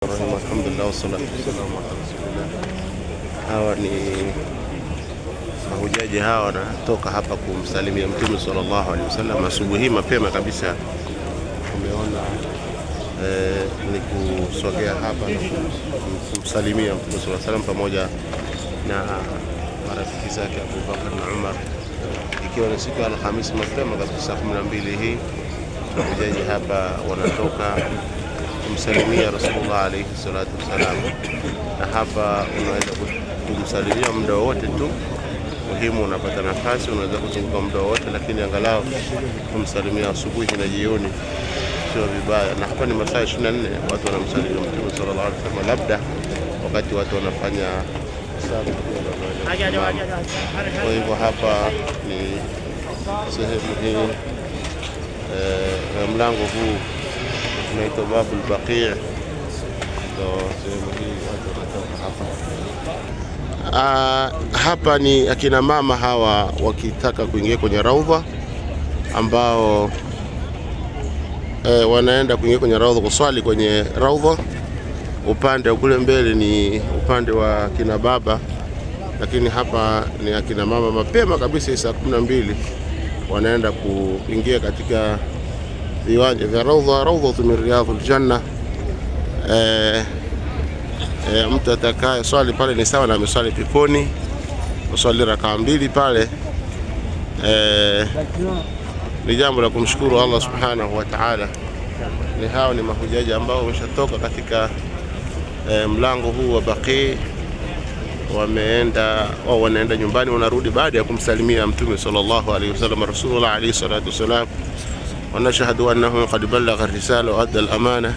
Rahim, alhamdulillah wassalatu wassalamu ala rasulillah. Hawa ni mahujaji, hawa wanatoka hapa kumsalimia Mtume sallallahu alaihi wasallam asubuhi mapema kabisa. Tumeona ni kusogea hapa na kumsalimia Mtume sallallahu alaihi wasallam pamoja na marafiki zake Abubakar na Umar, ikiwa ni siku ya Alhamisi mapema kabisa saa 12 hii mahujaji hapa wanatoka kumsalimia Rasulullah alayhi salatu wassalam, na hapa unaweza kumsalimia muda wowote tu. Muhimu unapata nafasi, unaweza kuzunguka muda wowote, lakini angalau kumsalimia asubuhi na jioni sio vibaya. Na hapa ni masaa 24 watu wanamsalimia Mtume sallallahu alaihi wasallam, labda wakati watu wanafanya sala. Kwa hivyo hapa ni sehemu hii, mlango huu unaitwa Babul Baqi, ndo sehemu hii watu wanatoka hapa. Hapa ni akina mama hawa wakitaka kuingia kwenye raudha ambao wanaenda kuingia kwenye raudha kuswali kwenye raudha. Upande kule mbele ni upande wa kina baba, lakini hapa ni akina mama. Mapema kabisa saa 12 wanaenda kuingia katika viwanja vya raudha, raudhatu min riyadhil janna. Mtu atakaye swali pale ni sawa na ameswali peponi, uswali rakaa mbili pale. Ni jambo la kumshukuru Allah subhanahu wa ta'ala. Ni hao ni mahujaji ambao wameshatoka katika mlango huu wa Baqi, wameenda au wanaenda nyumbani, wanarudi baada ya kumsalimia Mtume sallallahu alaihi wasallam, Rasulullah alayhi salatu wasalam. ونشهد أنه قد بلغ الرسالة وأدى الأمانة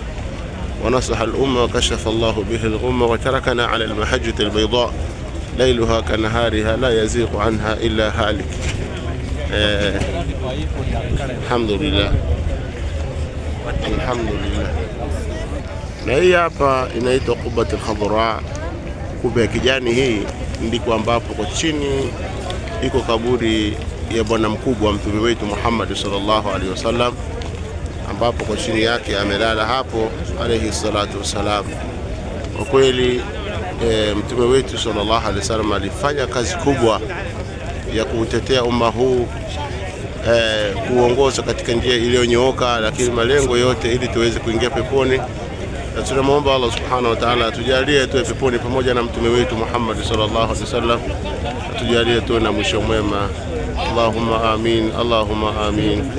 ونصح الأمة وكشف الله به الغمة وتركنا على المحجة البيضاء ليلها كنهارها لا يزيغ عنها إلا هالك. الحمد لله, الحمد لله. Na hii hapa inaitwa Qubatul Khadra, kuba ya kijani. Hii ndiko ambapo kwa chini iko kaburi ya bwana mkubwa mtume wetu Muhammad sallallahu alaihi wasallam, ambapo kwa chini yake amelala hapo alayhi salatu wassalam. Kwa kweli mtume wetu sallallahu alaihi wasallam alifanya kazi kubwa ya kuutetea umma huu, kuongoza katika njia iliyonyooka, lakini malengo yote ili tuweze kuingia peponi, na tunamwomba Allah subhanahu wa ta'ala atujalie tuwe peponi pamoja na mtume wetu Muhammad sallallahu alaihi wasallam, atujalie tuwe na mwisho mwema. Allahumma amin, Allahumma amin,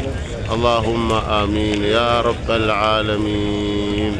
Allahumma amin ya rabbal alamin.